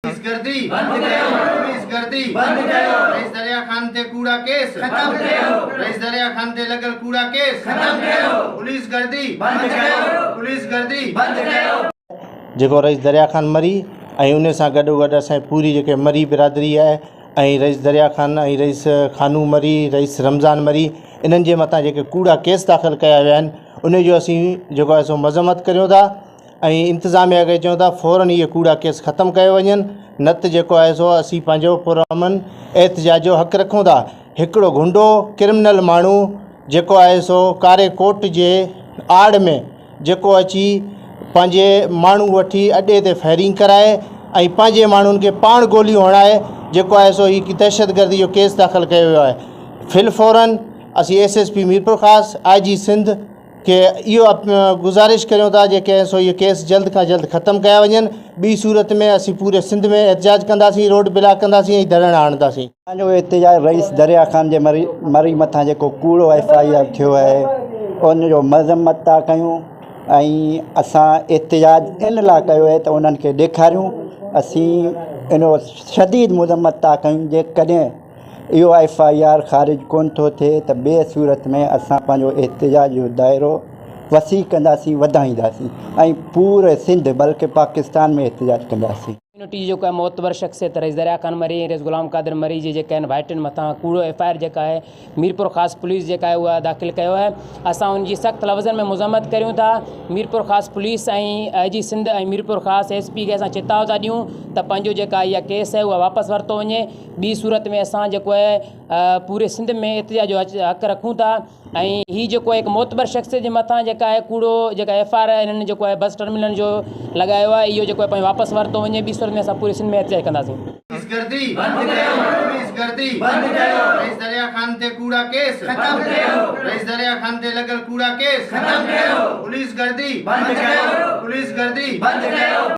Police گردي بند ڪيو پوليس گردي بند ڪيو رئيس دريا خان تي ڪوڙا ڪيس ختم ڪيو رئيس دريا خان تي لڳل ڪوڙا ڪيس ختم ڪيو پوليس گردي بند ڪيو پوليس گردي بند ڪيو. جيڪو رئيس دريا خان مري ۽ ان سان گڏو گڏ اسان جي پوري جيڪي مري برادري آهي ۽ رئيس دريا خان ۽ رئيس خانو مري رئيس رمضان مري انهن جي مٿان جيڪي ڪوڙا ڪيس داخل ڪيا ويا آهن ان جو اسين جيڪو آهي سو مذمت ڪريون ٿا ۽ انتظاميا کي چئون ٿا فورن اهي ڪوڙا ڪيس ختم ڪيو وڃن نه ته جيڪو آهي سو اسين پنهنجو پرامن احتجاج جو حق رکون ٿا هڪڙو گهنڊو ڪرمنل ماڻهو جيڪو آهي سو ڪاري ڪوٽ جي آڙ ۾ جيڪو اچي پنهنجي ماڻهو وٺي اڏي تي فائرنگ ڪرائي ۽ پنهنجي ماڻهن کي پاڻ گوليون هڻائي جيڪو آهي سو هي دهشتگردي جو ڪيس داخل ڪيو ويو آهي فل فورن اسين ايس ايس پي ميرپورخاص آء جي سنڌ کي اهو گذارش ڪريون ٿا جيڪي سو اهي ڪيس جلد کان جلد ختم ڪيا وڃن ٻي صورت ۾ اسين پوري سنڌ ۾ احتجاج ڪنداسين روڊ بلاڪ ڪنداسين ۽ ڌرڻا هڻنداسين. اسان جو احتجاج رئيس دريا خان جي مري مري مٿان جيڪو ڪوڙو ايف I R ٿيو آهي ان جو مذمت ٿا ڪيون ۽ اسان احتجاج ان لاء ڪيو آهي ته انهن کي ڏيکاريون اسين ان جو شديد مذمت ٿا ڪيون جيڪڏهن اهو ايف I R خارج ڪونه ٿو ٿئي ته ٻيء صورت ۾ اسان پنهنجو احتجاج جو دائرو وسيع ڪنداسين وڌائينداسين ۽ پوري سنڌ بلڪه پاڪستان ۾ احتجاج ڪنداسين. ڪميونٽي جي جيڪو آهي معتبر شخصيت رئيس دريا خان مري ۽ رئيس غلام قادر مري جي جيڪي آهن ڀائٽين مٿان ڪوڙو ايف I R جيڪا آهي ميرپورخاص پوليس جيڪا آهي اها داخل ڪيو آهي اسان ان جي سخت لفظن ۾ مذمت ڪريون ٿا ميرپورخاص پوليس ۽ I جي سنڌ ۽ ميرپورخاص ايس پي کي اسان چتاء ٿا ڏيون ته پنهنجو جيڪا اها ڪيس آهي اها واپس ورتو وڃي ٻي صورت ۾ اسان جيڪو آهي پوري سنڌ ۾ احتجاج جو حق رکون ٿا ۽ هي جيڪو هڪ معتبر شخص جي مٿان جيڪا آهي ڪوڙو جيڪا ايف I R هنن جيڪو آهي بس ٽرمينل جو لڳايو آهي اهو جيڪو آهي واپس ورتو وڃي ٻي صورت ۾ اسان پوري سنڌ ۾ احتجاج ڪنداسين. پوليس گردي بند ڪيو پوليس گردي بند ڪيو رئيس دريا خان تي ڪوڙا ڪيس ختم ڪيو رئيس دريا خان تي لڳل ڪوڙا ڪيس ختم ڪيو پوليس گردي بند ڪيو پوليس گردي بند ڪيو.